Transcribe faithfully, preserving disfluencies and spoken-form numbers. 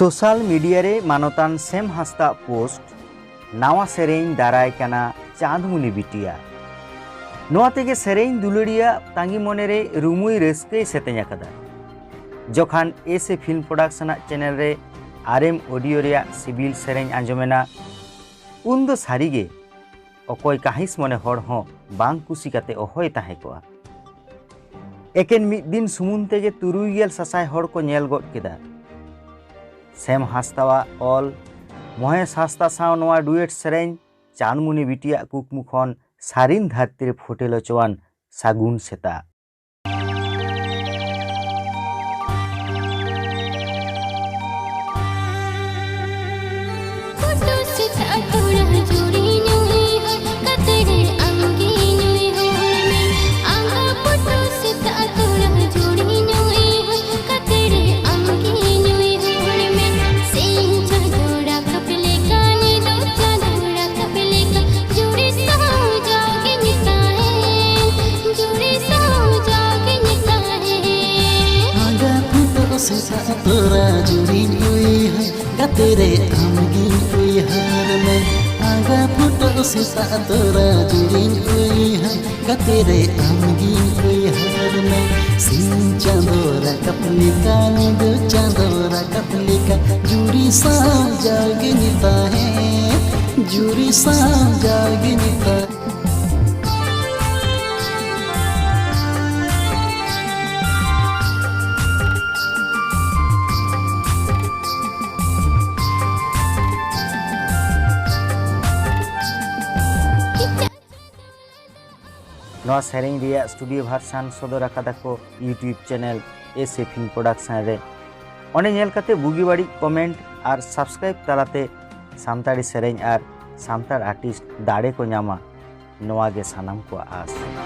Social media ᱨᱮ ᱢᱟᱱᱚᱛᱟᱱ ᱥᱮᱢ ᱦᱟᱸᱥᱫᱟᱜ ᱯᱳᱥᱴ, ᱱᱟᱣᱟ ᱥᱮᱨᱮᱧ ᱫᱟᱨᱟᱭ ᱠᱟᱱᱟ ᱪᱟᱸᱫᱽᱢᱩᱱᱤ ᱵᱤᱴᱤᱭᱟ᱾ ᱱᱚᱣᱟ ᱛᱮᱜᱮ ᱥᱮᱨᱮᱧ ᱫᱩᱞᱟᱹᱲᱤᱭᱟᱹ ᱛᱟᱸᱜᱤ ᱢᱚᱱᱮ ᱨᱮ ᱨᱩᱢᱩᱭ ᱨᱟᱹᱥᱠᱟᱹᱭ ᱥᱮᱛᱮᱧ ᱟᱠᱟᱫᱟ᱾ ᱡᱚᱠᱷᱟᱱ ᱮᱥ ᱮ ᱯᱷᱤᱞᱢ ᱯᱨᱚᱰᱟᱠᱥᱚᱱ ᱟᱜ ᱪᱮᱱᱮᱞ ᱨᱮ ᱟᱨ ᱮᱢ ᱚᱰᱤᱭᱳ ᱨᱮᱭᱟᱜ ᱥᱤᱵᱤᱞ ᱥᱮᱨᱮᱧ ᱟᱸᱡᱚᱢᱮᱱᱟ, ᱩᱱ ᱫᱚ ᱥᱟᱹᱨᱤᱜᱮ ᱚᱠᱚᱭ ᱠᱟᱹᱦᱤᱥ ᱢᱚᱱᱮ ᱦᱚᱲ ᱦᱚᱸ ᱵᱟᱝ ᱠᱩᱥᱤ ᱠᱟᱛᱮ ᱚᱦᱚᱭ ᱛᱟᱦᱮᱸ ᱠᱚᱜᱼᱟ᱾ ᱮᱠᱮᱱ ᱢᱤᱫ ᱫᱤᱱ ᱥᱩᱢᱩᱝ ᱛᱮᱜᱮ ᱛᱩᱨᱩᱭ ᱜᱮᱞ ᱥᱟᱥᱟᱭ ᱦᱚᱲ ᱠᱚ ᱧᱮᱞ ᱜᱚᱫ ᱠᱮᱫᱟ᱾ ᱥᱮᱢ ᱦᱟᱸᱥᱫᱟᱣᱟᱜ ᱚᱞ, ᱢᱚᱦᱮᱥ ᱦᱟᱸᱥᱫᱟ ᱥᱟᱶ ᱱᱚᱣᱟ ᱰᱩᱭᱮᱴ ᱥᱮᱨᱮᱧ ᱪᱟᱸᱫᱽᱢᱩᱱᱤ ᱵᱤᱴᱤᱭᱟᱜ ᱠᱩᱠᱢᱩ ᱠᱷᱚᱱ ᱥᱟᱹᱨᱤᱱ ᱫᱷᱟᱹᱨᱛᱤ ᱨᱮ ᱯᱷᱩᱴᱮᱞ ᱦᱚᱪᱚᱣᱟᱱ ᱥᱟᱹᱜᱩᱱ ᱥᱮᱛᱟᱜ᱾ ᱟᱸᱜᱟ ᱯᱷᱩᱴᱟᱹᱜ ᱥᱮᱛᱟᱜ ᱛᱚᱨᱟ ᱡᱩᱨᱤᱧ ᱩᱭᱦᱟᱹᱨ, ᱜᱟᱛᱮ ᱨᱮ ᱟᱢᱜᱤᱧ ᱩᱭᱦᱟᱹᱨ ᱢᱮ᱾ ᱟᱸᱜᱟ ᱯᱷᱩᱴᱟᱹᱜ ᱥᱮᱛᱟᱜ ᱛᱚᱨᱟ ᱡᱩᱨᱤᱧ ᱩᱭᱦᱟᱹᱨ, ᱜᱟᱛᱮ ᱨᱮ ᱟᱢᱜᱤᱧ ᱩᱭᱦᱟᱹᱨ ᱢᱮ᱾ ᱥᱤᱧ ᱪᱟᱸᱫᱚ ᱨᱟᱠᱟᱵ ᱞᱮᱠᱟ, ᱧᱤᱫᱟᱹ ᱪᱟᱸᱫᱚ ᱨᱟᱠᱟᱵ ᱞᱮᱠᱟ, ᱡᱩᱨᱤ ᱥᱟᱶ ᱡᱟᱣᱜᱮᱧ ᱛᱟᱦᱮᱸ, ᱡᱩᱨᱤ ᱥᱟᱶ ᱡᱟᱣᱜᱮᱧ ᱛᱟᱦᱮᱸ᱾ ᱱᱚᱣᱟ ᱥᱮᱨᱮᱧ ᱨᱮᱭᱟᱜ ᱥᱴᱩᱰᱤᱭᱳ ᱵᱷᱟᱨᱥᱟᱱ ᱥᱚᱫᱚᱨ ᱟᱠᱟᱫᱟ ᱠᱚ YouTube channel S A film production ᱨᱮ᱾ ᱚᱸᱰᱮ ᱧᱮᱞ ᱠᱟᱛᱮ ᱵᱩᱜᱤ ᱵᱟᱹᱲᱤᱡ ᱠᱚᱢᱮᱱᱴ ᱟᱨ ᱥᱟᱵᱥᱠᱨᱟᱭᱤᱵ ᱛᱟᱞᱟᱛᱮ ᱥᱟᱱᱛᱟᱲᱤ ᱥᱮᱨᱮᱧ ᱟᱨ ᱥᱟᱱᱛᱟᱲ ᱟᱨᱴᱤᱥᱴ ᱫᱟᱲᱮ ᱠᱚ ᱧᱟᱢᱟ, ᱱᱚᱣᱟ ᱜᱮ ᱥᱟᱱᱟᱢ ᱠᱚᱣᱟᱜ ᱟᱸᱥ᱾